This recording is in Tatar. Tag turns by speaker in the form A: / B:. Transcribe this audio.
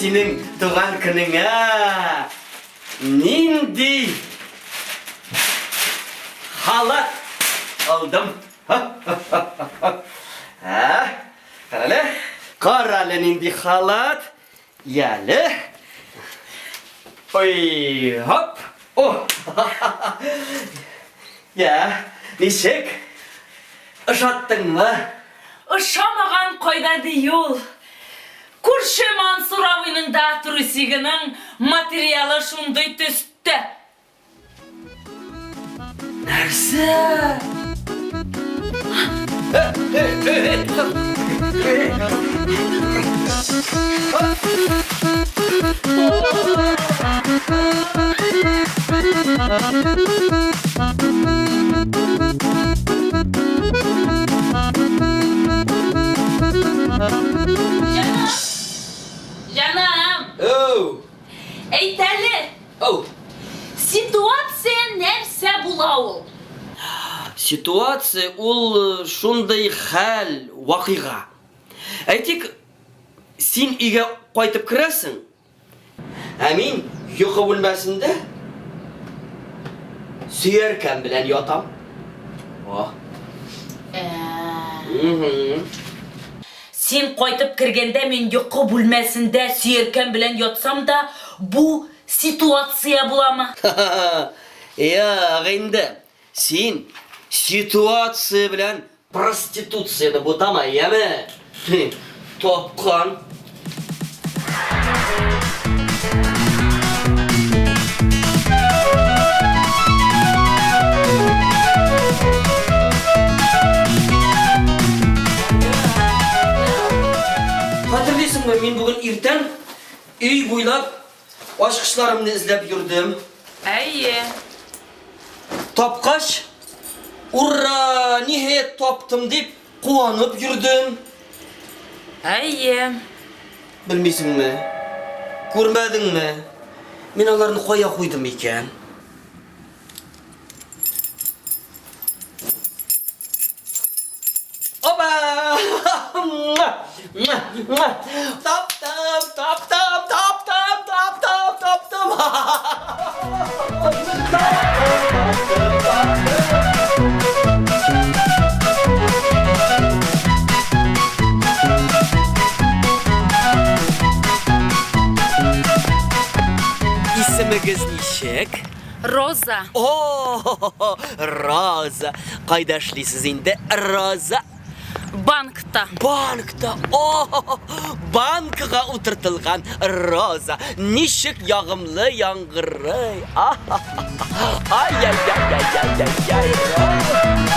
A: синең туган көнеңә нинди халат алдым. Ә? Карале. Карале нинди халат. Яле. Ой, хоп. О! Я, ничек? Ошаттыңмы?
B: Ошамаган кайда ди юл. Күрше Мансур абыйның да трусигының материалы шундый төстә.
A: Нәрсә?
B: Җаным!
A: Оу!
B: Әйт әле!
A: Оу!
B: Ситуация нәрсә була ул?
A: Ситуация ул шундый хәл, вакыйга. Әйтик, син өйгә кайтып керәсең, Ә мин йокы бүлмәсендә сөяркәм белән ятам. О.
B: Син кайтып кергәндә мин йокы бүлмәсендә сөяркәм белән ятсам да, бу ситуация буламы?
A: Юк инде. Син ситуация белән Проституцияне бутама, яме! Тапкан! Хәтерлисеңме, мин бүген иртән өй буйлап Ачкычларымны эзләп йөрдем.
B: Әйе.
A: Тапкач, ура, ниһаять таптым дип куанып йөрдем.
B: Әйе.
A: Белмисеңме? Күрмәдеңме? Мин аларны кая куйдым икән? Опа! Таптым, таптым, таптым, таптым, таптым. Исемегез ничек?
B: Роза.
A: О, Роза! Кайда эшлисез инде, Роза?
B: Банкта.
A: Банкта. О, банкага утыртылган Роза. Ничек ягымлы яңгырый. Ай-яй-яй-яй-яй-яй.